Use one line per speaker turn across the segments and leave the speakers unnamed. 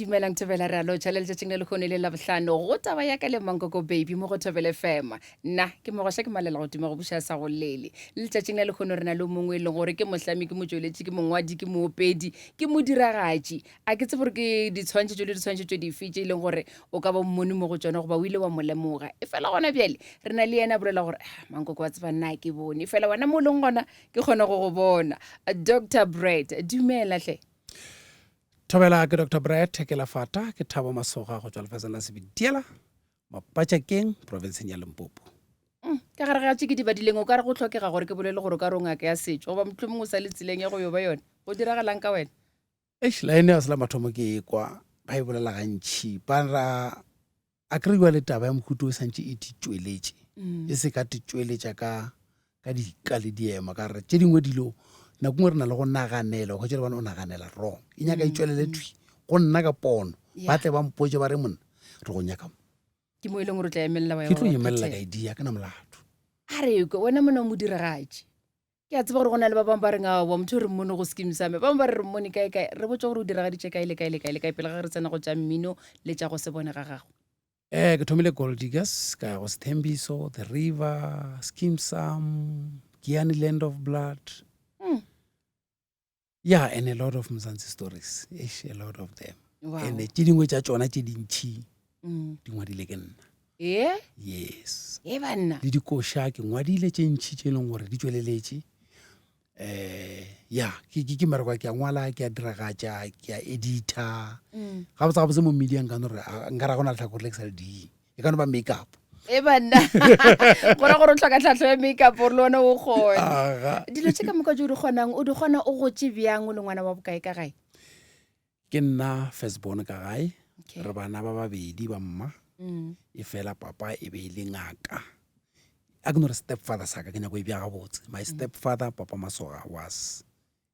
Dumelang Thobela re a lotšha le letšatšing le lekgono le labohlano go taba ya ka le Mankoko Baby mo go Thobela FM. Nna ke mogoša ke malela go tuma go buša sa go lele. Le letšatšing la lekgono re na le o mongwe e leng gore ke mohlami ke motšweletši ke mongwadi ke moopedi ke modiragatši. A ke tsebe gore ke ditshwantšhetšo le ditshwantšhetšo dife tše e leng gore o ka ba mmone mo go tšona goba o ile wa mo lemoga. E fela gona bjale re na le yena a bolela gore ah, Mankoko wa tseba nna ke bone. E fela wena mo o leng gona ke kgona go go bona. Doctor Brad dumela hle.
Thobela ke Dr. Brad ke Lafata ke Thabo Masoga go tšwa lefaseng la Sebitiela Mapatšakeng profenseng ya Limpopo.
Mm, ka gare ga tše ke di badileng o ka re go tlhokega gore ke bolele gore o ka re o ngaka ya setšo goba mohlomongwe o sa le tseleng ya go yo ba yone go diragalang ka wena
Eish, line ya se la mathomo ke e kwa ba e bolela gantši ba ra A kry-iwa le taba ya mohuta o santše e di tšweletše mm. e se ka te tšweletša ka ka dika le diema ka re tše dingwe dilo nako nngwe re na le go naganela go le bane o naganela wrong e nyaka e mm, tšwelele mm. thwi go nna ka pono ba tle ba mpotse ba re monna re go nyaka mo
ke mo e leng gore o tla emelela
ke tlo emelela ka idea ke na molato
a re kwe wena mona o mo diragatše Ke a tseba gore go na le ba bangwe ba reng aowa motho re mmone go skeem sa me ba bangwe ba re re mmone kae kae re botse gore o diragaditše kae le kae le kae le kae pele ga re tsena go tša mmino le tša go se bone ga gago.
Eh ke thomile Gold Diggers ka ya go Sthembiso, The River, Skeem Sam, Giyani Land of Blood. Mm. Yeah, and a lot of Mzansi stories. Eish, a lot of them.
Wow.
And tše dingwe tša tšona tše dintšhi
Mm.
di ngwadile ke nna.
E?
Yes.
E banna.
Le dikoša ke ngwadile tše ntšhi tše e leng gore di tšweleletše. Eh ya, ke ke ke mmereko ke a ngwala, ke a diragatša, ke a edita.
Mm.
Gabotse gabotse mo media nka no re nka ra go na lehlakore le ke sa le dieng. E ka no ba make-up.
E banna. Go ra gore o tlhoka tlhahlo ya make-up gore le wena o kgone.
Aga.
Dilo tše ka moka tše o di kgonang, o di kgona o gotše bjang o le ngwana wa bokae ka gae?
Ke nna first born ka gae.
Okay.
Re bana ba babedi ba mma.
Mm.
E fela papa e be e le ngaka. A ke no re stepfather sa ka ke nyako e bja gabotse. My mm. stepfather Papa Masoga was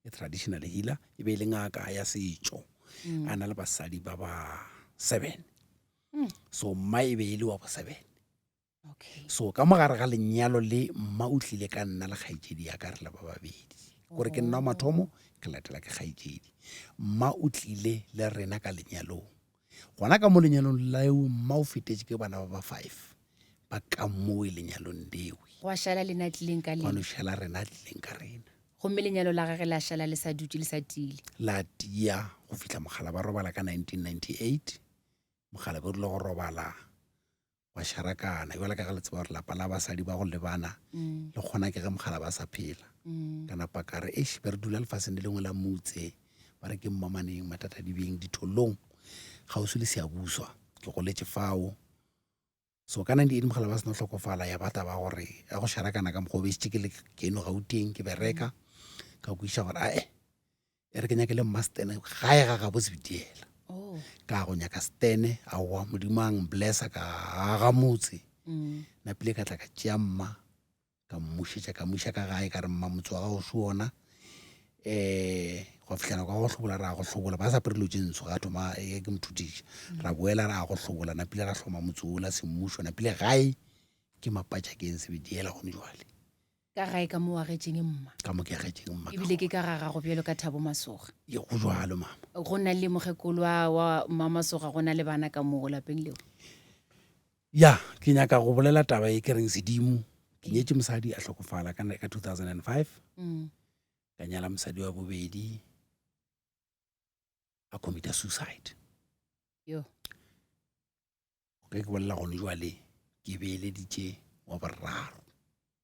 a traditional healer. E be e le ngaka ya setšo. Mm. A na le basadi ba ba seven.
Mm.
So mma e be e le wa bo seven.
Okay.
So ka mogare ga lenyalo le mma o tlile ka nna le kgaetšedi ya ka re le ba babedi. Kore ke nna wa mathomo ke latela ke kgaetšedi. Mma o tlile le rena ka lenyalong. Gona ka mo lenyalong leo mma o fetetše ke bana ba ba five ba ka mowe lenyalong lewe.
Gwa šala lena tlileng ka
Gwa
lena.
no šala rena tlileng ka rena.
Gomme lenyalo la gage la šala le sa dutše le sa tiile.
La tia go fihla mogala ba robala ka 1998. Mogala be o rile go robala gwa šarakana bjale ka ge le tseba gore lapa la basadi ba go lebana
mm.
le kgona ke ge mogala ba sa phela
mm.
ka napa ka re eish be re dula lefaseng le lengwe la motse ba re ke mmamaneng matatadibeng ditholong kgauswi le seabuswa ke goletše fao so ka 98 mogala ba seno hlokofala ya bata ba gore ya go šarakana ka mokgwa o besitše ke le keno gauteng ke bereka ka kwiša gore ae e re ke nyake le mmastene gae ga gabo sebitiela
oh.
ka go nyaka stene aowa modimo a ngblessa ka aga motse
mm.
napile ka tla ka tšea mma ka mmušetša ka mmuša ka gae ka re mma motse wa gago šo ona um gwa fitlhela kwa go hlobola ra go hlobola ba sa apere dilo tše ntsho ga thoma e ke mothutiša
mm.
ra boela ra go hlobola napile ra hloma motse ola semmušo napile gae ke mapatšakeng sebediela gone jwale
Ka gae ka mo o agetšeng mma.
Ka mo ke agetšeng mma.
Ebile ke ka ga gago bjalo ka Thabo Masoga.
Ye go jwalo mama.
Go na le mokgekolo wa wa mma Masoga go na le bana ka mo lapeng leo.
Ya, ke nyaka go bolela taba e ke reng sedimo. Ke nyetše mosadi a hlokofala ka ka 2005.
Mm.
Ka nyala mosadi wa bobedi a commita suicide.
Yo.
Ge ke bolela gone jwale ke beeleditše wa boraro.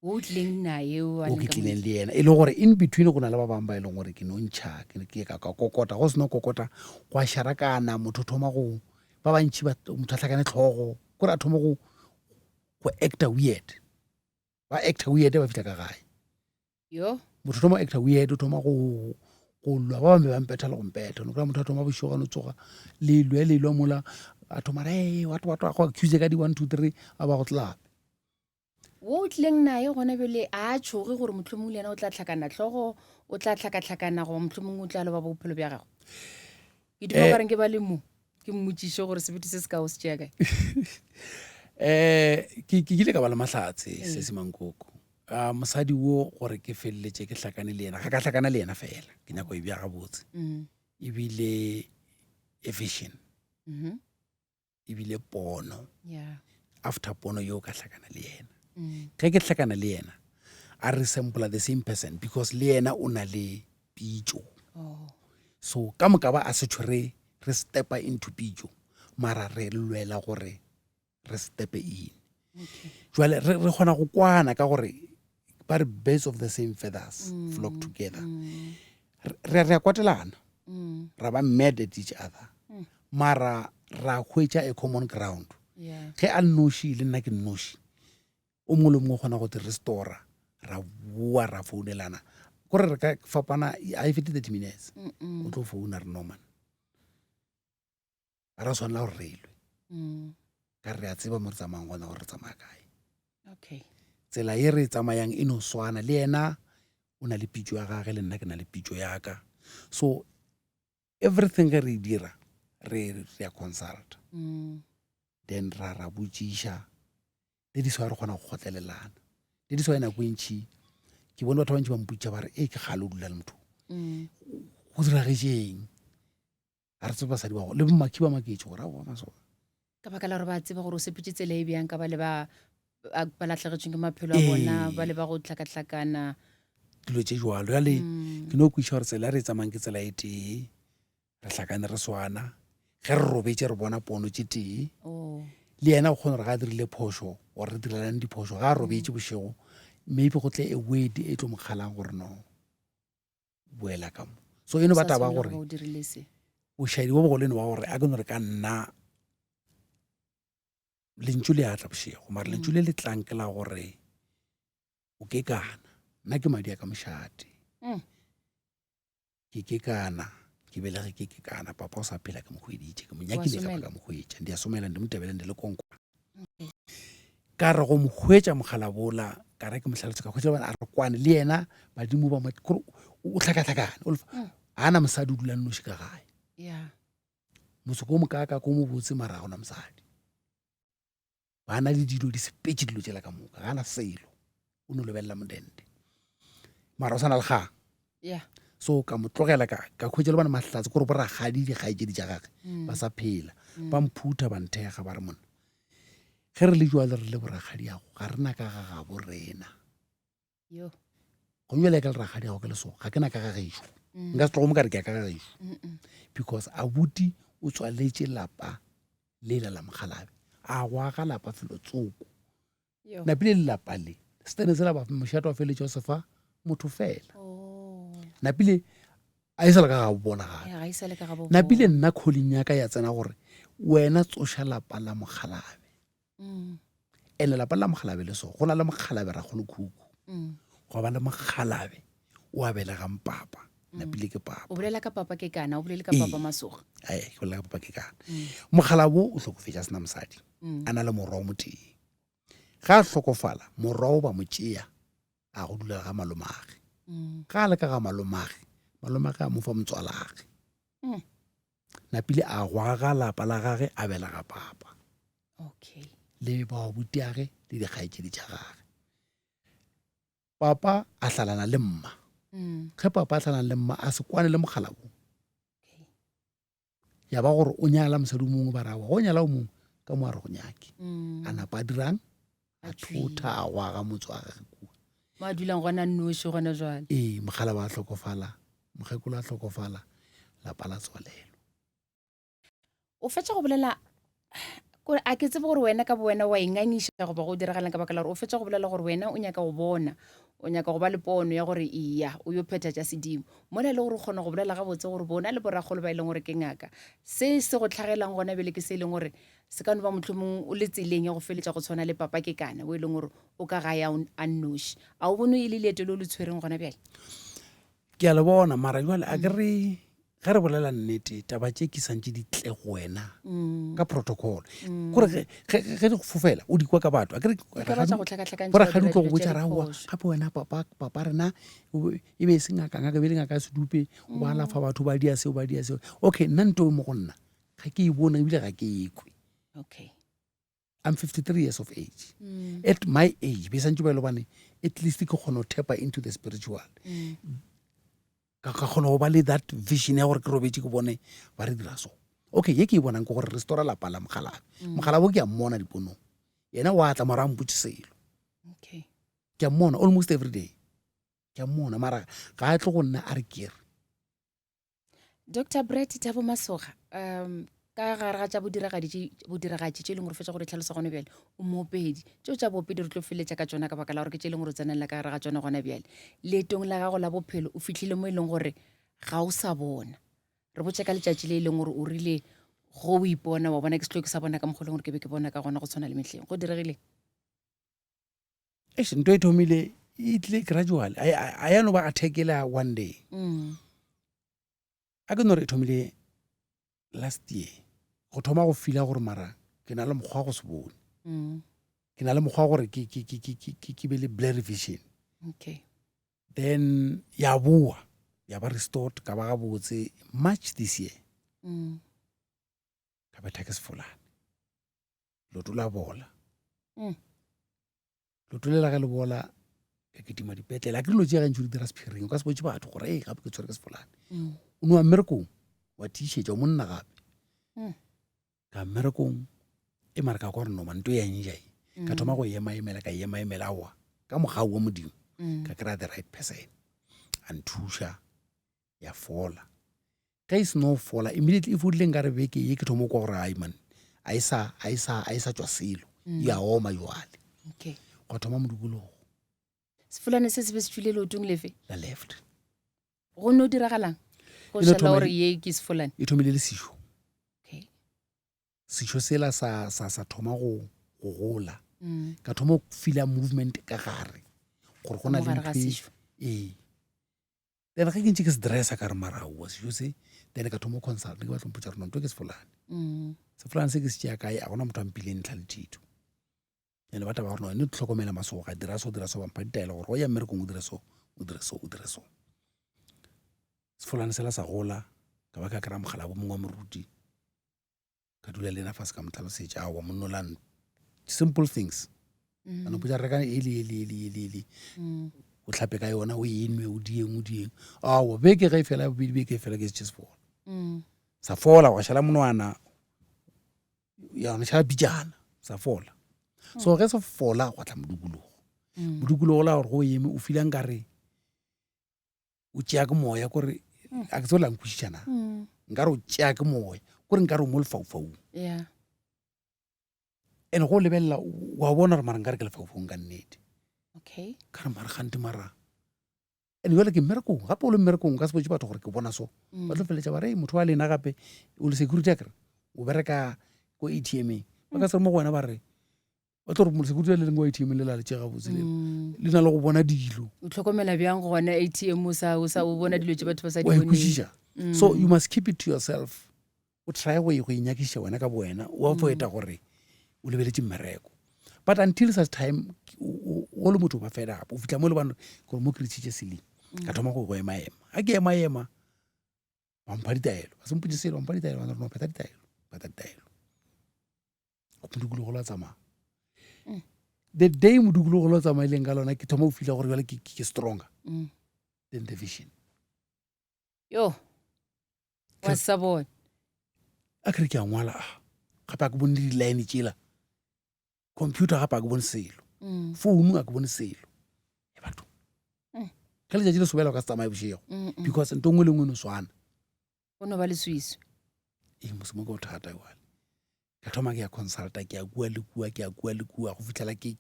O tlileng naye
o ke tlileng le yena e le gore in between go na le ba bangwe ba e leng gore ke no ntšha ke ka ka kokota go seno kokota go a šarakana motho thoma go ba bantši motho a hlakane tlhogo kore a thoma go go acta weird ba acta weird ba fihla ka gae
Yo.
Motho o thoma actor weird, o thoma go go lwa ba bangwe ba mpetha le go mpetha. No kry motho a thoma bošego a no tsoga le lwe le lwa mola a thoma re what what go accuse ka di 1 2 3 a ba go tlelape.
Wo o tlileng naye gona bjale a a tšhoge gore mohlomongwe le yena o tla hlakana hlogo, o tla hlakahlakana goba mohlomongwe o tla loba bophelo bja gagwe. Ke duma
Eh.
ka reng ke ba le mo ke mmotšiše gore sebete se se ka o se tšea kae.
Eh ke ke kile ka ba le mahlatse se se mankoko. A mosadi wo gore ke feleletše ke hlakane le yena, ga ka hlakana le yena fela, ke nyako e bja gabotse.
Mm.
Ebile efficient.
Mm-hmm.
Ebile pono.
Yeah.
After pono yo ka hlakana le yena.
Mm.
Ge ke hlakana le yena, a resemble the same person because le yena o na le pitšo.
Oh.
So ka moka ba a se tshwere re stepa into pitšo, mara re lwela gore re stepe in.
Okay.
Jwale re re kgona go kwana ka gore ba re birds of the same feathers
mm.
flock together.
Mm.
Re re a kwatelana.
Mm.
Ra ba mad at each other.
Mm.
Mara ra hwetša a common ground.
Yeah.
Ge a nnoši le nna ke nnoši, o mongwe le mongwe o kgona go te restora, ra boa ra founelana. Kore re ka fapana a e fete 30 minutes.
Mm -mm.
O tlo founa re no man. Ga ra tshwanela gore re lwe.
Mm.
Ka re a tseba mo re tsamayang gona gore re tsamaya kae.
Okay.
Tsela ye re tsamayang e no swana, le yena o na le pitšo ya gage, le nna ke na le pitšo ya ka. So everything ge re e dira, re re a consult.
Mm.
Then ra ra botšiša. That is why re kgona go kgotlelelana. That is why nako e ntši ke bone batho ba bantši ba mpotša ba re, e ke kgale o dula le motho.
Mm.
Go diragetšeng? Ga re tsebe basadi ba go le bomakhi ba maketše gore aowa masoga.
Ka baka la gore ba tseba gore o sepetše tsela e bjang ka ba le ba ba latlhegetsweng ke maphelo a bona, ba le ba go tlhakatlhakana.
Dilo tše jwalo. Jwale
Mm.
ke no kwešiša gore tsela e re e tsamayang ke tsela e tee, re hlakane re swana. Ge re robetše re bona pono tše tee.
Oh.
Le yena o kgona gore ga a dirile phošo or re direlane diphošo, ga a robetše bošego, maybe go tle a word e tlo mo kgalang gore no, boela ka mo. So e no ba
Sa
taba
tshwanela
gore
go ba o dirile se.
bošaedi bo bogolo e no ba gore a ke no re ka nna lentšu le a tla bošego, mara lentšu
Mm.
le le tlang ke la gore o kekana. Nna ke madi a ka mošate.
Mm.
Ke kekana, ke belege ke kekana, papa o sa phela ke mo hweditše, ke mo
Wa
nyakile ka
somela?
ka mo hwetša. Ndi a somela, ndi mo tebele, ndi le konkwa.
Okay.
Ka re go mo hwetša mogalabola, ka re ke mo hlalosa, ka hwetša bana a re kwane le yena, badimo ba mo, kore o hlakahlakane, o lefa,
Mm.
ha na mosadi o dula nnoši ka gae.
Yeah.
Motse ko mokaka ko mo botse mara ha gona mosadi. Ba na le dilo di sepetše dilo tšela ka moka, ga na selo. O no lebelela modende. Mara o sa na le kgang.
Yeah.
So ka mo tlogela ka ka hwetša le bana mahlatse gore bo rakgadi dikgaetšedi tša gagwe
Mm.
ba sa phela.
Mm.
Ba mphutha ba nthekga ba re monna. Ge re le jwale re le borakgadi yago, ga re na ka ga gabo rena.
Yo.
Go jwale ka le rakgadi yago ke le so, ga ke na ka ga gešo.
Mm.
Nka se tlogo mo ka re ke ya ka ga gešo.
Mm -mm.
Because abuti o tswaletše lapa lela la mokgalabe. A go aga lapa felo tsoko.
Yo.
Napile le lapa le. Setene sela ba mošate wa feletše wa sefa motho fela.
Oh.
Napile a e sa le ka ga bona gape.
Ya, ga e sa le ka ga bo
Napile
bona.
nna calling ya ka ya tsena gore wena tsoša lapa la mokgalabe.
Mm.
Ene lapa la mokgalabe le so, go na le mokgalabe rakgolokhukhu.
Mm.
Gwa ba le mokgalabe o a belegang papa.
Mm.
Napile ke papa.
O bolela ka papa ke kana, o bolele ka
Ee.
papa Masoga.
Ae, ke bolela ka papa ke kana.
Mm.
Mokgalabe o hlokofetše a sena mosadi.
Mm.
A na le morwa o motee. Ga a hlokofala, morwa o ba mo tšea a go dula ga malomage.
Mm.
Ga a le ka ga malomage, malomage a mo fa motswalage.
Mm.
Napile a gwaga lapa la gage a belega papa.
Okay.
Le baabutiage le dikgaetšedi tša gage. Papa a hlalana le mma.
Mm.
Ge papa a hlalana le mma a se kwane le mokgalabo.
Okay.
Ya ba gore o nyala mosadi o mongwe ba re aowa, go nyala o mongwe ka mo a re go nyake.
Mm.
A napa a dirang?
A
A thotha a gwaga motse wa gage kua.
Mo a dulang gona nnoši gona jwale.
Ee, mokgalabo a hlokofala, mokgekolo a hlokofala, lapa la tswalelwa.
O fetša go bolela kore a ke tsebe gore wena ka bo wena wa ingangiša goba go diragalang ka baka la gore o fetša go bolela gore wena o nyaka go bona, o nyaka go ba le pono ya gore eya o yo phetha tša sedimo. Mola e le gore o kgona go bolela gabotse gore bona le borakgolo ba e leng gore ke ngaka. Se se go tlhagelang gona bjale ke se e leng gore se ka no ba mohlomong o le tseleng ya go feletša go tshwana le papa ke kana o e leng gore o ka gae a nnoši. A o bone e le leeto le o le tshwereng gona bjale?
Ke a le bona, mara jwale a ke re ge re bolela nnete, taba tše ke santše di tle go wena
Mm.
ka protocol.
Mm.
Kore ge di go fofela o di kwa ka batho. A ke re
Di ka ba tša go hlakahlakantšha,
bo
wa
rakgadi
dira
o tlo go
dilo tša
botša ra aowa,
diphošo.
gape wena papa, papa rena e be e se ngaka, ngaka e be e le ngaka ya sedupe, o ba alafa batho, ba dia seo, ba dia seo. Okay, nna nto e mo go nna ga ke e bone ebile ga ke e kwe.
Okay.
I'm 53 years of age.
Mm.
At my age, be santše ba e le gobane at least ke kgona go tap into the spiritual.
Mm.
Ka kgona go ba le that vision ya gore ke robetše ke bone ba re dira so. Okay, ye ke e bonang ke gore restora lapa la mogalabe. Mogalabe ke a mmona diponong. Yena wa tla mara a mpotse selo.
Okay.
Ke a mmona almost every day. Ke a mmona mara ga a tle go nna a re kere.
Dr. Brett Thabo Masoga, um ka gare ga tša bodiragatši tše e leng gore fetša go di tlhalosa gone bjale, o moopedi. Tšeo tša boopedi re tlo feletša ka tšona ka baka la gore ke tše e leng gore o tsenelela ka gare ga tšona gona bjale. Leetong la gago la bophelo o fihlile mo e leng gore ga o sa bona. Re botše ka letšatši le e leng gore o rile go o ipona wa bona ke se tlo ke sa bona ka mokgwa e leng gore ke be ke bona ka gona go tshwana le mehleng. Go diregile?
Eish, nto e thomile e tlile gradually. A ya no ba attack ela one day. A ke no re e thomile last year. Go thoma go feela gore mara ke na le mokgwa wa go se bone. Ke na le mokgwa wa gore ke be le blurry vision.
Okay.
Then ya boa, ya ba restored, ka ba gabotse March this year. Ka betha ke sefolane. Loto la bola. Loto le la ge le bola, ka kitima dipetlele. A ke dilo tše gantši o di dira sephiring, o ka se botše batho gore ee gape ke tshwere ke sefolane. O no wa mmerekong, wa tiišetša, o monna gape. Ka mmerekong, e mara ka kwa gore no man, nto ya nja e. Ka thoma go ema emela, ka ema emela, aowa, ka mogau wa Modimo, ka kry-a the right person. A nthuša, ya fola. Ge e seno fola, immediately e fodile nkare beke ye ke thoma go kwa gore ai man, a e sa, a e sa, a e sa tšwa selo. Ya oma jwale.
Okay.
Gwa thoma modikologo.
Sefolane se se be se tšwile leotong lefe?
La left.
Go no diragalang? Go
E no
šala
thoma
gore
e
ye ke sefolane.
E thomile le sešo.
Okay.
Sešo sela sa, sa, sa thoma go, go gola. Ka thoma go feela movement ka gare. Gore go na le
Ka mo gare ga
ntho e,
sešo.
ee. Then ge ke ntše ke se dressa ka re mara aowa sešo se, then ka thoma go consult, ke batlo mpotša gore no ntho ke sefolane. Sefolane se ke se tšea kae, a gona motho a mpileng ntlha le thito. And ba taba gore no, ne tlhokomela masoga, dira so, dira so, ba mpha ditaelo gore o ya mmerekong o dire so, o dire so, o dire so. Sefolane sela sa gola, ka ba ka kry-a mogala bo mongwe wa moruti, ka dula le ena fase ka mo tlhalosetša, aowa monna o la simple things. A no mpotša reka ele, ele, ele, ele, ele. O hlape ka yona, o e nwe, o dieng, o dieng. Aowa, beke ge e fela, bobedi beke e fela, ke se fola. Sa fola, wa šala monwana, ya ona šala pitšana, sa fola. So ge se fola, gwa tla modikologo. Modikologo la gore go eme, o feela nkare o tšea ke moya, kore a ke tsebe la nkwešiša na. Nkare o tšea ke moya, kore nkare o mo lefaufaung.
Yeah.
And go lebelela, wa bona gore mara nkare ke lefaufaung ka nnete.
Okay.
Ka re mara gante mara. And jwale ke mmerekong, gape o le mmerekong, o ka se botše batho gore ke bona so. Ba tlo feleletša ba re, motho wa lena gape, o le security akere, o bereka ko A T M-eng. Ba ka se re mo go wena ba re, ba tlo re mo security le leng ko A T M-eng le la le tše gabotse le. Le na le go bona dilo.
O tlhokomela bjang gona A T M o sa, o sa, o bona dilo tše batho ba sa di
Wa
boneng.
ikwešiša. So you must keep it to yourself. O try go e, go inyakišiša wena ka bowena, o avoida gore o lebeletše mmereko. But until such time, o le motho o ba fed up, o fihla mo le bano, gore mo ke reachitše ceiling. Ka thoma go ema-ema. Ga ke ema-ema, ba mpha ditaelo. Ba se mpotše selo, ba mpha ditaelo, ba re no phetha ditaelo, phetha ditaelo. Modikologo la tsamaya. The day modikologo la tsamaileng ka lona, ke thoma go fihla gore jwale ke stronger than the vision.
Yo. Wa sa bone.
A ke re ke a ngwala, ah, gape a ke bone di-line tšela. Computer gape a ke bone selo. Phone a ke bone selo. E batho. Ge letšatši le sobela o ka se tsamaye bošego. Because ntho nngwe le nngwe e no swana.
Go no ba leswiswi.
Ee, mose mo ke bothata jwale. Ka thoma ke ya consulta, ke ya kua le kua, ke ya kua le kua, go fihlela ke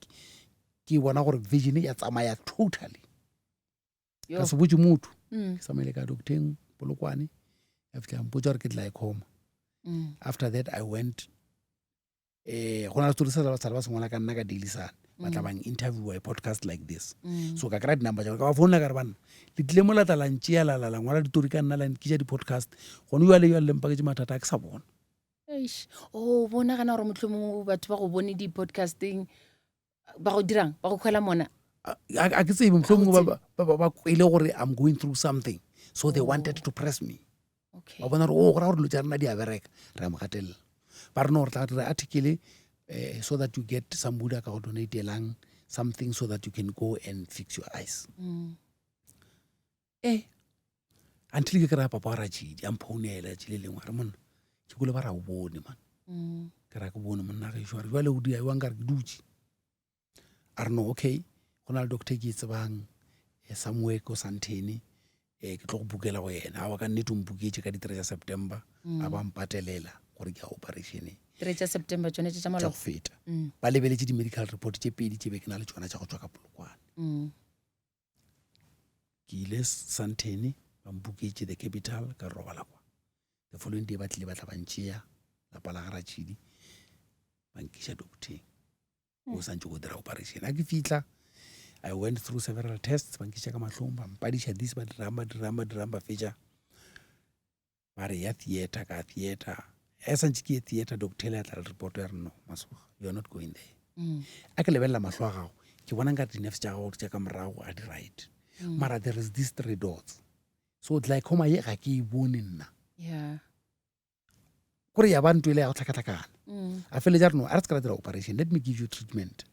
bona gore vision ya tsamaya totally. Ka se botše motho. Ke tsamaile ka docteng Polokwane, ya fihla ya mpotša gore ke glaucoma. After that I went, go na le story sa ba ba se ngwala ka nna ka Daily Sun. Ba tla bang interview a podcast like this. So ka kry-a di-number tša bona, ka ba founela ka re banna, le tlile mo la tla la ntšea la, la, la ngwala ditori ka nna, la nkitša di-podcast. Gone jwale, jwale le mpaketše mathata a ke sa bona.
Eish. Oh, bo nagana gore mohlomongwe batho ba go bone di-podcasting, ba go dirang, ba go kgwela mona?
A ke tsebe, mohlomongwe ba kwele gore I'm going through something, so they wanted to press me.
Okay.
Ba bona gore, oh, go raya gore dilo tša rena di a bereka, re a mo gatelela. Ba re no, re tla dira article, so that you get somebody a ka go donatelang something so that you can go and fix your eyes. Until ke kry-a papa wa Ratšhidi, a mphounela tšatši le lengwe, a re monna, Ke kole ba ra o bone man. Ke ra ke bone monna gešo a re jwale o dia jwang ka re ke dutše. A re no okay go na le doctor e ke e tsebang eh, somewhere ko Sandton eh ke tlo go bukela go yena. Awa ka nnete o mpuketše ka di-three tša September a ba mpatelela gore ke ya operationeng.
Three tša September tšone tše tša
tša go
maloba.
feta. Ba lebeletše di-medical report tše pedi tše be ke na le tšona tša go tšwa ka Polokwane. Ke ile Sandton ba mpuketše the capital ka robala kwa. The following day ba tlile ba tla ba ntšea lapa la ga Ratšhidi ba nkiša docteng. O santše go dira operation. A ke fihla I went through several tests ba nkiša ka mahlong ba mpadiša this ba dirang ba dirang ba dirang ba fetša ba re ya theatre ka theatre. E santše ke ye theatre doctor le a tla le report ya re no Masoga you are not going there. A ke lebelela mahlo a gago ke bona nkare di-nerves tša gago tša ka morago ga di right. Mara there is these three dots. So glaucoma ye ga ke e bone nna.
Yeah.
Kore ya ba ntho ele ya go tlhakatlhakana. A feleletša re no a re se ka ra dira operation let me give you treatment.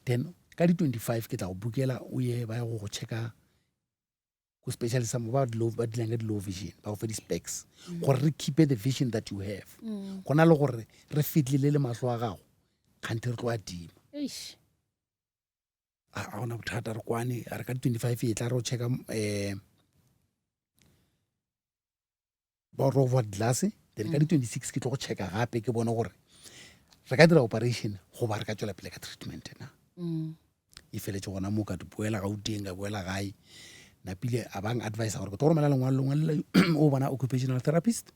Then ka di-25 ke tla go bukela o ye ba ye go go checka ko specialist sa mo ba di low ba dealang ka di-low vision ba go fe di-specs gore re keep the vision that you have. Go na le gore re fitlile le mahlo a gago kganthe re tlo a tima.
Eish.
A gona bothata re kwane a re ka di-25 e tla re o checka um ba ro go glass then ka di-26 ke tlo go checka gape ke bone gore re ka dira operation goba re ka tšwela pele ka treatment na. E feletše gona mo ka di boela Gauteng ka boela gae napile a bang advise gore ke tlo romela lengwalo lengwalo le o bona occupational therapist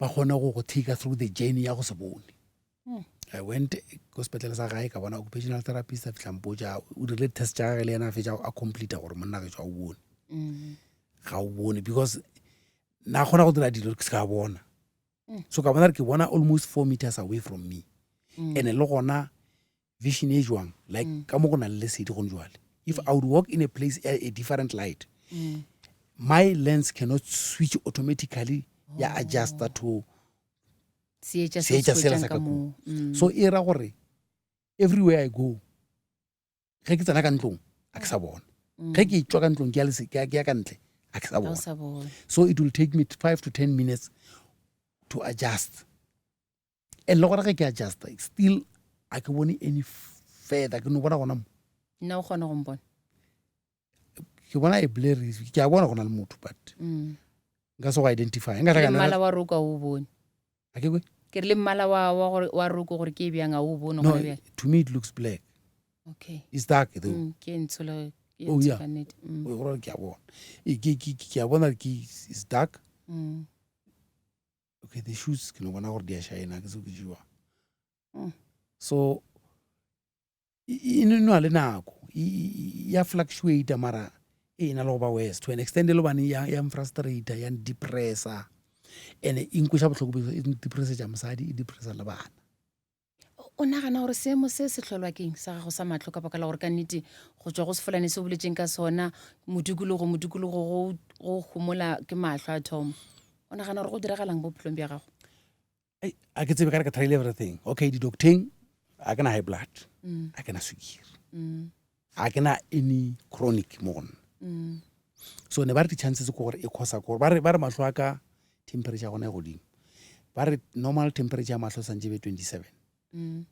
ba kgone go go take through the journey ya go se bone. I went ko sepetlele sa gae ka bona occupational therapist a fihla mpotša o dirile test tša gage le yena a fetša a complete gore monna gešo a o bone. Ga o bone because na kgona go dira dilo ke se ka bona. So ka bona re ke bona almost 4 meters away from me. And le gona vision e jwang like ka mo go na le lesedi gone jwale. If I would walk in a place a, a different light, my lens cannot switch automatically ya adjuster to
Seetša se
seetša sela
hwetšang
sa
ka
ka
moo.
kua. So e ra gore everywhere I go ge ke tsena ka ntlong a ke sa bona. Ge ke tšwa ka ntlong ke ya lese- ke ya- ke ya ka ntle a ke sa
Ga o
bona.
sa bona.
So it will take me 5 to 10 minutes to adjust. And le gona ge ke adjust still a ke bone any further ke no bona gona mo.
Nna o kgona go mpona?
Ke bona e blurry ke a bona go na le motho but nka se go identify. Nka
Le
tla ka
mmala wa roko a o bone.
A ke kwe?
Ke re le mmala wa wa gore wa roko gore ke e bjang a o bone
No,
gona bjale.
to me it looks black.
Okay.
It's dark though.
Ke e ntsho le ke e
Oh,
ntsho
yeah.
ka nnete.
O gore ke a bona. E, ke ke ke a bona ke it's dark. Okay, the shoes ke no bona gore di a shine ke se ke jewa. So e nwa le nako ya fluctuate mara e na le go ba worse to an extent e le bane ya ya frustrate ya depressa and e nkweša bohloko because e depressetša mosadi e depressa le bana.
O nagana gore seemo se se hlolwa keng sa gago sa mahlo ka baka la gore ka nnete go tšwa go sefolane se o boletseng ka sona modikologo modikologo go go homola ke mahlo a thoma. O nagana gore go diragalang bophelong bja gago?
Ei, a ke tsebe ka re ke tryile everything. Okay, di-docteng a ke na high blood, a ke na sukiri, a ke na any chronic mo go nna. So ne ba re di-chances ke gore e causa ke gore ba re ba re mahlo a ka temperature ya gona e godimo. Ba re normal temperature ya mahlo santse be 27.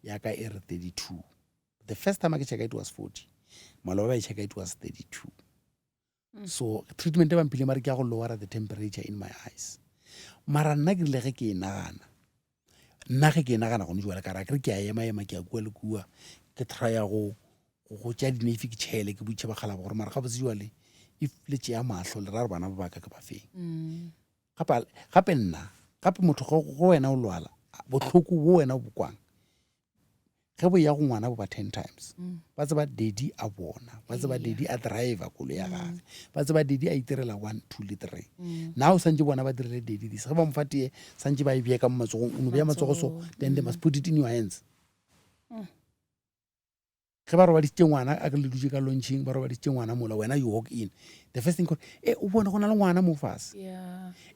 Ya ka e re 32. The first time a ke checka it was 40. Maloba ba e checka it was 32. So treatment e ba mphileng ba re ke ya go lower the temperature in my eyes. Mara nna ke rile ge ke e nagana, nna ge ke e nagana gone jwale ka re akere ke a ema ema ke ya kua le kua ke trya go go tšea dineifi ke tšhele ke botšiše bakgalabo gore mara gabotse jwale if le tšea mahlo le ra gore bana ba baka ke ba feng. Gape gape nna gape motho go go wena o lwala bohloko bo wena o bo kwang ge bo ya go ngwana bo ba 10 times. Ba tseba daddy a bona, ba tseba daddy a driver koloi ya gagwe, ba tseba daddy a itirela 1 2 le 3. Now santse bona ba dirile daddy this ge ba mo fa tee santse ba e bea ka mo matsogong o no bea matsogo so then they must put it in your hands. Ge ba robaditše ngwana a ke le dutše ka launching ba robaditše ngwana mola wena you walk in the first thing kore e o bone go na le ngwana mo fase.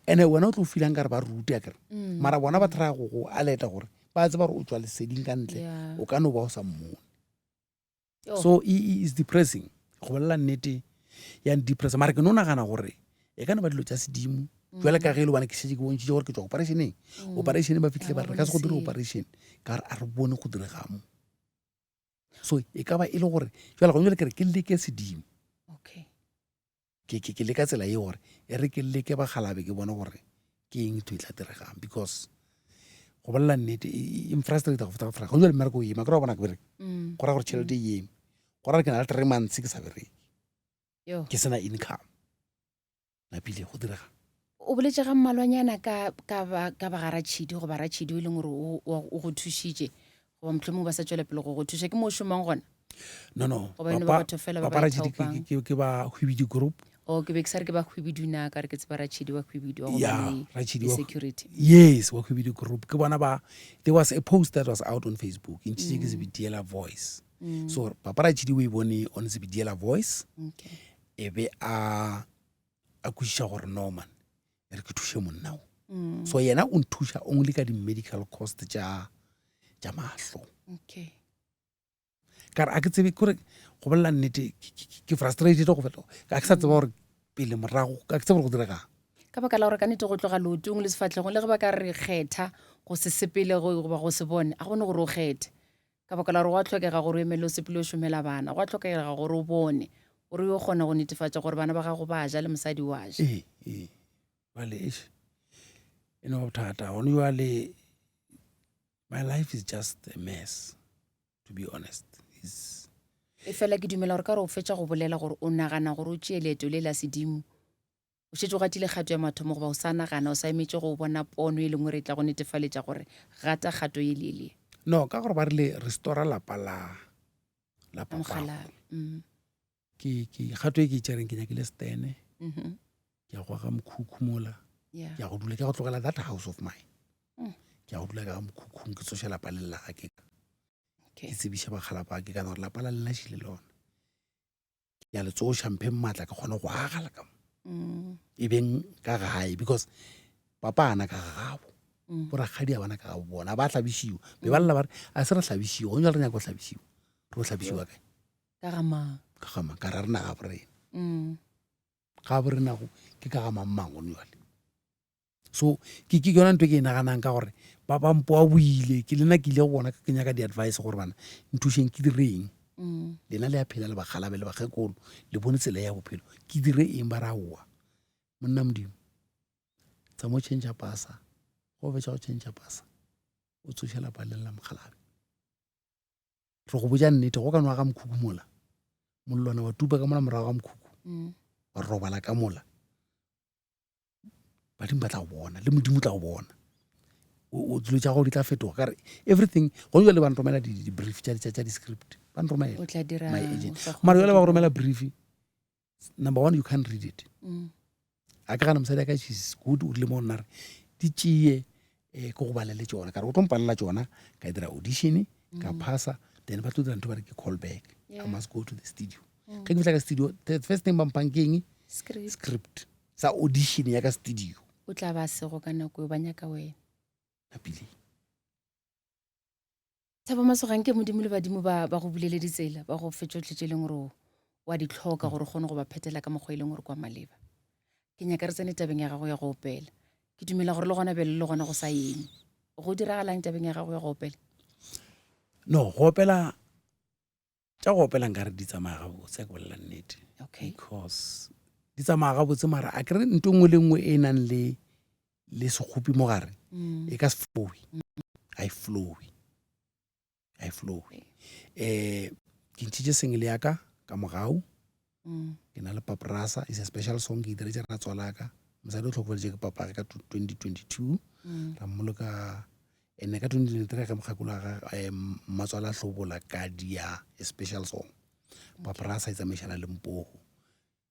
And wena o tlo feelang ka re ba rute akere. Mara bona ba try go go alert gore ba tseba gore o tšwa leseding ka ntle o ka no ba o sa mmone. So e is depressing. Go bolela nnete ya depressa mara ke no nagana gore e ka no ba dilo tša sedimo. Jwale ka ge e le bane ke šetše ke bontšhitše gore ke tšwa operationeng. Operation ba fihlile ba re re ka se go dire operation ka re a re bone go direga mo. So e ka ba e le gore jwale gone jwale ke re ke leke sedimo.
Okay.
Ke ke ke leka tsela ye gore e re ke leke bakgalabe ke bone gore ke eng ntho e tla diregang because go bolela nnete e infrastructure go feta go feta gone jwale mmereko o eme akere wa bona ke bereke go raya gore tšhelete e eme go raya gore ke na le 3 months ke sa bereke ke sena income napile go direga.
O boletše ga mmalwanyana ka ka ba ka ba ga Ratšhidi goba Ratšhidi o e leng gore o o go thušitše goba mohlomongwe ba sa tšwela pele go go thuša ke mo o šomang gona?
No no
Goba e no ba batho fela ba
papa
ba
Ratšhidi ke
ithaopang?
ke ke ba Hwibidi group.
Oh ke be ke sa re ke ba Hwibidu na ka re ke tseba Ratšhidi wa Hwibidu wa go ba
Ya
le
Ratšhidi wa
di-security.
Yes wa Hwibidi group ke bona ba there was a post that was out on Facebook e ntšhitše ke Zebediela Voice. So papa Ratšhidi o e bone on Zebediela Voice
Okay.
e be a a kwešiša gore no man e re ke thuše monna o mm. so yena o nthuša only ka di-medical cost tša tša mahlo
okay.
ka re a ke tsebe kore go bolela nnete ke frustrated go feta a ke sa tseba gore pele morago a ke tsebe gore go diregang
ka baka la gore ka nete go tloga leotong le sefatlhegong le ge ba ka re kgetha go se sepele goba go se bone a gone gore o kgethe Ka baka la gore go a hlokega gore o emele o sepele o šomela bana. Go a hlokega gore o bone, gore o yo kgona go netefatša gore bana ba gago ba ja le mosadi o a ja.
Ee, ee. Bjale, eish, e no ba bothata. Gone bjale, my life is just a mess, to be honest. It's...
Efela ke dumela gore ka gore o fetša go bolela gore o nagana gore o tšee leeto le la sedimo, O šetše o gatile kgato ya mathomo goba o sa nagana, o sa emetše go bona pono e lengwe re tla go netefaletša gore gata kgato ye le ye le ye?
No, ka gore ba rile restora lapa la, la papago.
Mokgalabje. Mm.
Ke, ke, kgato e ke e tšereng, ke nyakile stene,
Mm -hmm.
ke ya go aga mokhukhu mola,
Yeah.
ke ya go dula, ke ya go tlogela that house of mine. Ke ya go dula ka ga mokhukhung, ke tsoše lapa le lla ga ke,
Okay.
ke tsebiše bakgalapa ke kana gore lapa la lena šile lona. Ke a le tsoša, mpheng maatla ke kgone go aga la ka mo.
Mm.
E beng ka gae because papa ana ka gagabo.
Mm.
Bo rakgadi a bana ka gabo bona ba hlabišiwa. Be ba lla ba re a se re hlabišiwa, gone jwale re nyaka go hlabišiwa. Re o hlabišiwa kae?
Ka ga mang?
Ka ga mang? Ka ra rena ga bo rena.
Mm.
Ga bo rena go ke ka ga mang mang gone jwale. So ke ke yona ntho e ke e naganang ka gore ba ba mpoa boile ke lena ke ile go bona ke nyaka di-advice gore bana nthušeng ke dire eng
mm.
lena le a phela le bakgalabe le bakgekolo le bone tsela ya bophelo ke dire eng ba ra oa monna modimo tsa mo change pasa go fetša go change pasa o tsoše lapa le la mokgalabe re go botša nnete go ka nwa ga mokhukhu mola mollwana wa tupa ka mola morago ga mokhukhu
mm.
wa robala ka mola badimo ba tla go bona le modimo o tla go bona o dilo tša gago di tla fetoga ka re everything gone jale ba nromela di-brief tša di-script ba nromela
O tla dira
my agent
o sa kgone
mara jale ba
go
go romela brief number one you can't read it
Mm.
a ka gana mosadi a ka she's good o rile mo nna re di tšee um ke go balele tšona ka re o tlo mpalela tšona ka dira audition ka phasa then ba tlo dira ntho ba re ke call back
Yeah.
I must go to the studio ge ke fihla ka studio the first thing ba mphang ke eng
Script.
script sa audition ya ka studio
O tla ba sego ka nako eo ba nyaka wena.
Napile.
Thabo Masogang ke modimo le badimo ba ba go bulele ditsela ba go fe tšohle tše e leng gore o wa di tlhoka gore o kgone go ba phetela ka mokgwa e leng gore kwa maleba. Ke nyaka re tsene tabeng ya gago ya go opela. Ke dumela gore le gona bjale le gona go sa eme. Go diragalang tabeng ya gago ya go opela?
No, go opela tša go opela nkare di tsamaya gabotse a ke bolela nnete
Okay.
because di tsamaya gabotse mara a kere nto nngwe le nngwe e e nang le le sekgopi mo gare
Mm.
e ka se flowe a e flowe a e flowe um ke ntšhitše single ya ka ka mogau
Mm.
ke na le paprasa is a special song ke itiretše ratswalaka mosadi o tlhokofaletše ke papage ka 2022
Mm.
ra mmoloka ene ka 2023 ge mokgakolo wa gagwe eh, mmatswala a hlobola ka dia a special song paprasa e tsamaišana le mpogo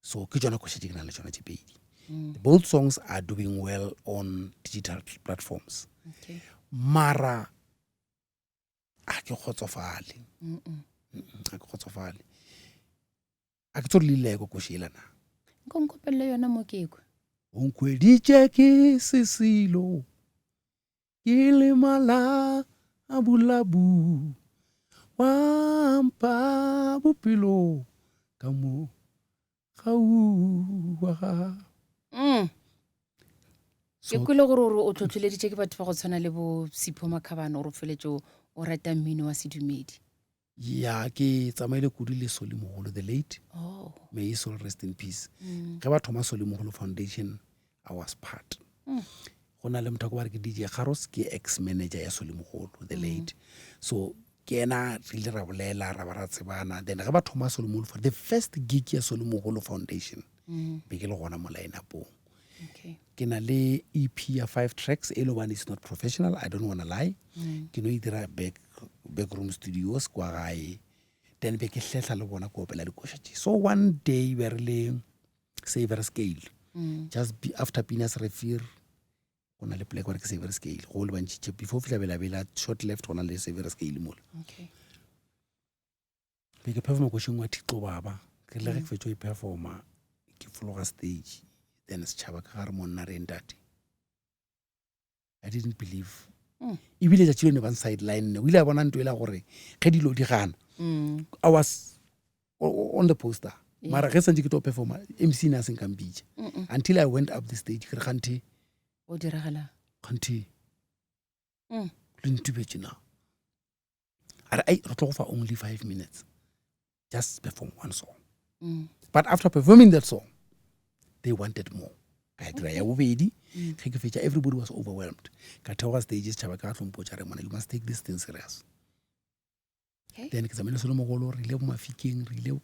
so ke tšona koša tše ke nang le tšona tše pedi
Mm.
both songs are doing well on digital platforms
Okay.
mara a ke kgotsofale
Mm -mm.
a ke kgotsofale a ke tsore le ile ya ko koša ela na
Nko nkopelele yona mo ke ekwe.
o nkhweditše ke sesilo ke le mala a bolabu wa mpha bophelo ka mo gau wa gago.
Mm. Ke kwele gore ore o tlhotlholeditše ke batho ba go tshwana le bo Sipho Makhabane gore o feletše o rata mmino wa sedumedi.
Ya, ke tsamaile kudu le Solly Mogolo, the late.
Oh.
May his soul rest in peace. Ge ba thoma Solly Mogolo Foundation, I was part. Go na le motho wa ko ba re ke DJ Kgaros, ke ex manager ya Solly Mogolo, the late. So ke yena re ile ra bolela ra ba ra tsebana. Then ge ba thoma Solly Mogolo, the first gig ya Solly Mogolo Foundation, be ke le gona mo line-upong.
Okay.
Ke na le EP ya 5 tracks e le one is not professional, I don't wanna lie. Ke no e dira back room studios kwa gae. Then be ke hlehla le bona ko opela dikoša tše. So one day be re le Saver Scale. Just be after Pinas Refir, go na le plek gore ke Saver Scale. Go le bantši before fihla Bela Bela short left go na le Saver Scale mola.
Okay.
Be ke performa košeng wa Thixo Baba. Ke le ge ke fetša go e performa ke fologa stage, then setšhaba ka gare monna re ntate. I didn't believe. Ebile tšatši le ne ba sideline ne. O ile a bona ntho e la gore ge dilo di gana. I was on the poster. Mara ge santse ke tlo performa MC ne a seng ka mpitša. Until I went up the stage ke re kganthe
O diragala.
Kganthe le ntubetše na. A re ai re tlo go fa only 5 minutes. Just perform one song. But after performing that song, they wanted more. Ka dira ya bobedi, ge ke fetša everybody was overwhelmed. Ka theoga stage setšhaba ka hlompotša re mona you must take this thing serious.
Okay.
Then ke tsamaile Solly Mogolo, re ile bo Mafikeng, re ile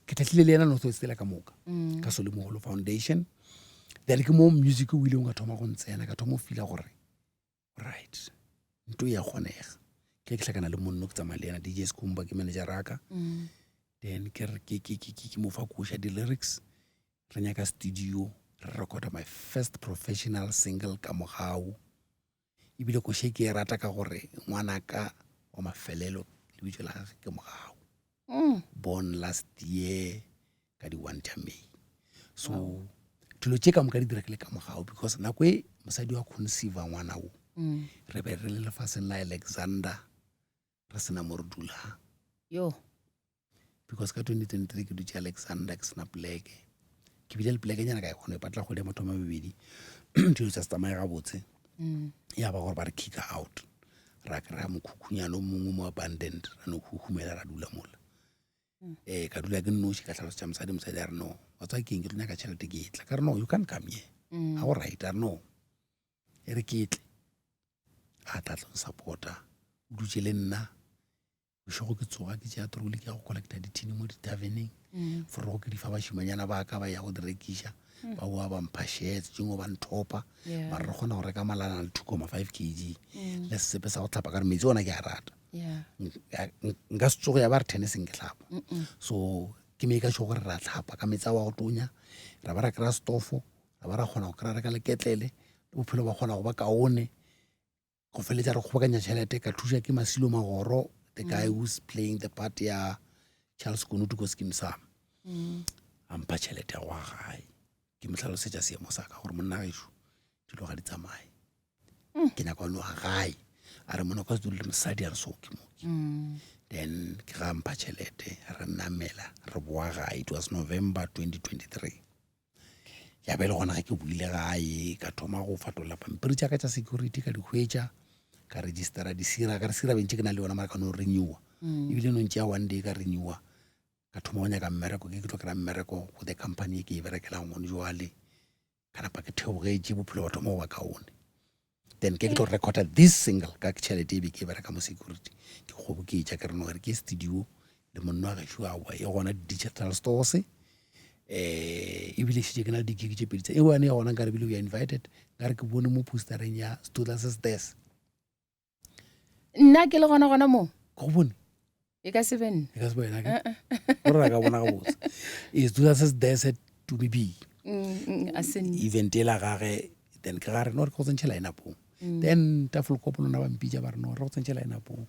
ke tlhahlile le yena North West la ka moka. Ka Solly Mogolo Foundation. Then ke mo music o ileng ka thoma go ntsena, ka thoma go feela gore right, nto ya kgonega. Ke ke hlakana le monno ke tsamaya le yena DJ Skumba ke manager raka. Then ke re ke ke ke ke mo fa koša di lyrics. Re nyaka studio, re recorda my first professional single ka mogau. Ebile koše ke e rata ka gore ngwanaka wa mafelelo lebitso la gagwe ke Mogau. Born last year ka di 1 tša May. So dilo tše ka moka di diregile ka mogau because nako e mosadi wa conceive ngwana wo re be re le lefaseng la Alexander re sena mo re dulang.
Yo.
Because ka 2023 ke dutše Alexander ke sena pleke. Ke bile le pleke nyana ka e kgona e patla kgwedi ya mathomo a mabedi. Dilo tša se tsamaye gabotse. Ya ba gore ba re kick out. Ra kry-a mokhukhunyana o mongwe mo abandoned ra no khukhumela ra dula mola. Ka dula ke nnoši ka hlalosetša mosadi, mosadi a re no, wa tseba keng ke tlo nyaka tšhelete ke tla. Ka re no, you can't come here. Ga go right, a re no. E re ke tle. A tla tlo supporta. O dutše le nna. Bošego ke tsoga ke tšea troli ke ya go collecta dithini mo di-taverneng. Forogo ke di fa bašimanyana ba ka ba ya go di rekiša. Ba boa ba mpha shares tše dingwe ba nthopa. Mara re kgona go reka malana le 2.5 kg. Le sesepe sa go hlapa ka re metsi ona ke a rata. Nka se tsoge ya ba re ten seng ke hlapa. So ke me ka sure gore ra hlapa ka metsi a wa go tonya. Ra ba ra kry-a stofo, ra ba ra kgona go kry-a reka leketlele, bophelo ba kgona go ba kaone. Go feletša re kgobokanya tšhelete ka thuša ke Masilo Magoro, the guy who's playing the part ya Charles Kunutu ko Skeem Saam. A mpha tšhelete ya go ya gae. Ke mo hlalosetša seemo sa ka gore monna gešo dilo ga di tsamaye. Ke nyaka go ya gae. A re monna o ka se dule le mosadi a re so ke moki. Then ke ga mpha tšhelete re namela re boa gae. It was November 2023. Ya be le gona ge ke boile gae ka thoma go fatolla pampiri tša ka tša security ka di hwetša ka registera disira ka re sira bentše ke na le yona mara ka no renewa. Ebile no ntšea one day ka renewa ka thoma go nyaka mmereko ke tlo kry-a mmereko go the company e ke e berekelang gone jwale. Ka napa ke theogetše bophelo ba thoma go ba kaone. Then ke tlo recorda this single ka tšhelete e be ke e bereka mo security. Ke kgoboketša ke re no re ke studio le monna wa gešo aowa e gona di-digital stores. Ebile šetše ke na le di-gig tše pedi tse e one ya gona nkare bile we are invited nkare ke bone mo postereng ya Stula Sisters.
Nna ke le gona gona mo.
Ke go bone.
E ka se be nna.
E ka se be wena ke. Gore ra ka bona gabotse. E Stula Sisters at Tumi B.
A se nna.
Event e la gage then ke ga re no re ke go tsentšhe line up-ong. Then Tafelkop lona ba mpitša ba re no re go tsentšhe line up-ong.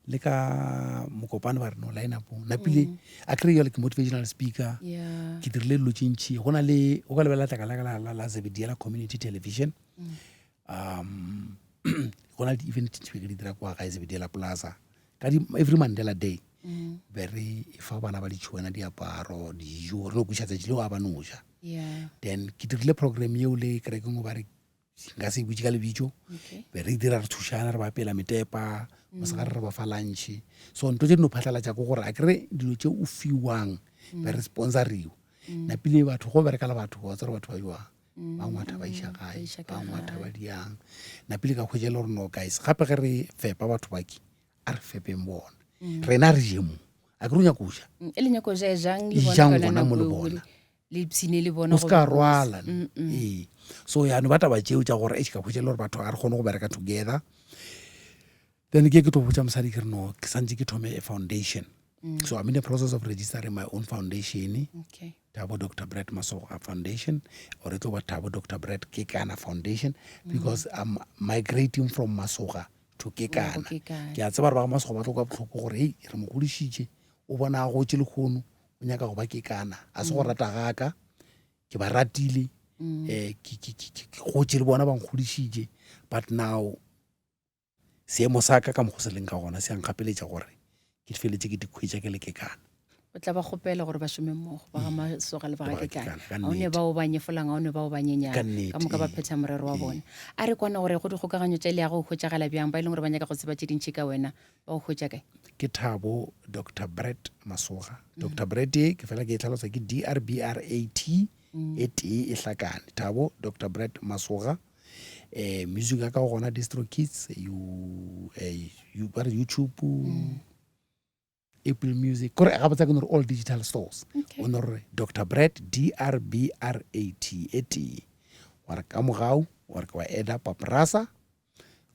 Le ka Mokopane ba re no line up-ong. Napile a kry jale ke motivational speaker. Ke dirile dilo tše ntši. Go na le o ka lebelela tlaka la ka la Zebediela Community Television. Go na le di-event tše ntši be ke di dira kwa gae Zebediela Plaza. Ka di every Mandela Day be re fa bana ba ditšhuana diaparo, dijo, re no kweša tsatši leo a ba no ja. Then ke dirile program yeo le kerekeng ba re Nka se e butše ka lebitso. Be re dira re thušana, re ba pela metepa, mosegare re ba fa lunch. So ntho tše di no phatlalatša ke gore a kere dilo tše o fiwang, be re sponsoriwa. Napile batho go bereka le batho, wa tseba batho ba jwang. Ba ngwatha ba iša gae, ba ngwatha ba diang. Napile ka hwetša e le gore no guys, gape ge re fepa batho ba ke, a re fepeng bona. Rena re je mo. A kere o nyaka go ja?
E le nyako ja jang le
bona
ka yona
gona mo le
nako eo
bona.
Le ipshine le bona
o se ka
go be bose.
rwala ee so yano ba taba tšeo tša gore eish ka hwetša e le gore batho ga re kgone go bereka together then ke ke tlo botša mosadi ke re no ke santse ke thome a foundation so i'm in the process of registering my own foundation
Okay.
Thabo Dr. Brad Masoga Foundation or e tlo ba Thabo Dr. Brad Kekana Foundation because i'm migrating from Masoga to Kekana
Kekana.
ke a tseba gore ba ga Masoga ba tlo kwa bohloko gore hei re mo godišitše o bona a gotše lehono o nyaka go ba Kekana a se go rata gaka ke ba ratile um ke ke- ke- ke- ke gotše le bona ba nkgodišitše but now seemo sa ka ka mokgo se leng ka gona se a nkgapeletša gore ke feletše ke dikhwetša ke le Kekana.
O tla ba kgopela gore ba šome mmogo, ba ga Masoga le ba ga
Ba ga
Kekana.
Kekana, ka
Ga o ne
nnete.
bao ba nyefolang, ga o ne bao ba nyenyang.
Ka nnete,
Ka moka ba
ee.
phetha morero wa
Ee.
bona. A re kwana gore go dikgokaganyo tša leago o hwetšagala bjang, ba e leng gore ba nyaka go tseba tše dintši ka wena, ba go hwetša kae?
Ke Thabo Doctor Brad Masoga. Doctor Brad ye ke fela ke e hlalosa ke D-R-B-R-A-T e tee e hlakane. Thabo Doctor Brad Masoga. Eh, music ya ka o gona Distro Kids, you, eh, you, ba re YouTube, Apple Music kore gabotse ke no re all digital stores
Okay.
o no re Dr Brad D R B R A T e tee wa re ka mogau wa re ke wa eda paprasa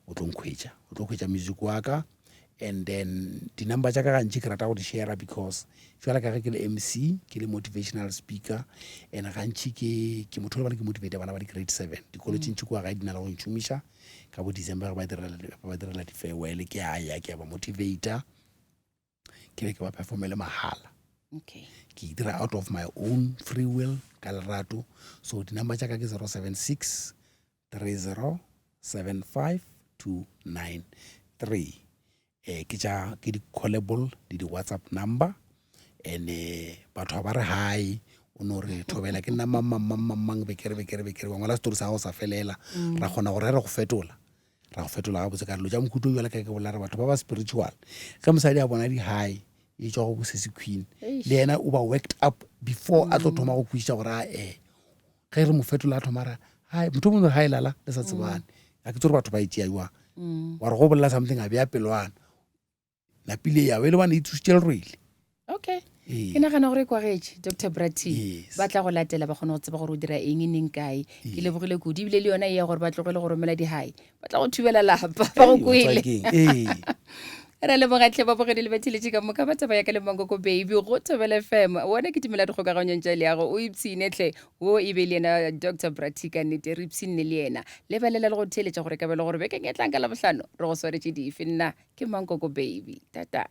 o tlo nkhwetša o tlo hwetša music wa ka and then di-number tša ka gantši ke rata go di share because jwale ka ge ke le MC ke le motivational speaker and gantši ke ke motho o lebane ke motivate bana ba di-grade 7 dikolo tše ntši kua gae di na le go ntšhomiša ka bo December ge ba direla ba direla di-farewell ke a ya ke a ba motivator ke be ke ba performele mahala
Okay.
ke e dira out of my own free will ka lerato so di-number tša ka ke 076 30 75 293 eh ke tša ke di-callable le di-whatsapp number and eh, batho ga ba re hi o no re thobela ke nna mang mang mang mang mang bekere bekere bekere wa ngwala setori sa gago sa felela ra kgona gore re go fetola Ra go fetola gabotse ka re dilo tša mohuta o bjalo ka ke bolela re batho ba ba spiritual. Ge mosadi a bona di-high e tšwa go bosesi queen le yena o ba worked up before a tlo thoma go kwešiša gore a e ge re mo fetola a thoma ra hi motho o mongwe hi lala le sa tsebane ga ke tse gore batho ba e tšea jwang wa re go bolela something a bea pelwana Napile ya be le bane e thusitše lerwele.
Okay.
Ee.
Ke nagana gore e kwagetše Dr. Brati.
Yes.
Ba tla go latela ba kgone go tseba gore o dira eng neng kae. Ke lebogile kudu ebile le yona e ya gore ba tlogele go romela dihai. Ba tla go thubela lapa ba go
Ei, wa tseba
kwele.
keng? Ee.
Re a leboga tlhe babogedi le batheletši ka moka ba taba ya ka le Mankoko Baby go Thobela FM. Wona ke dumela dikgokaganyong tša leago o ipshine tlhe wo e be le yena Dr. Brati ka nnete re ipshinne le yena. Lebelela le go theeletša gore e ka ba le gore bekeng e tlang ka Labohlano re go swaretše dife. Nna ke Mankoko Baby. Tata.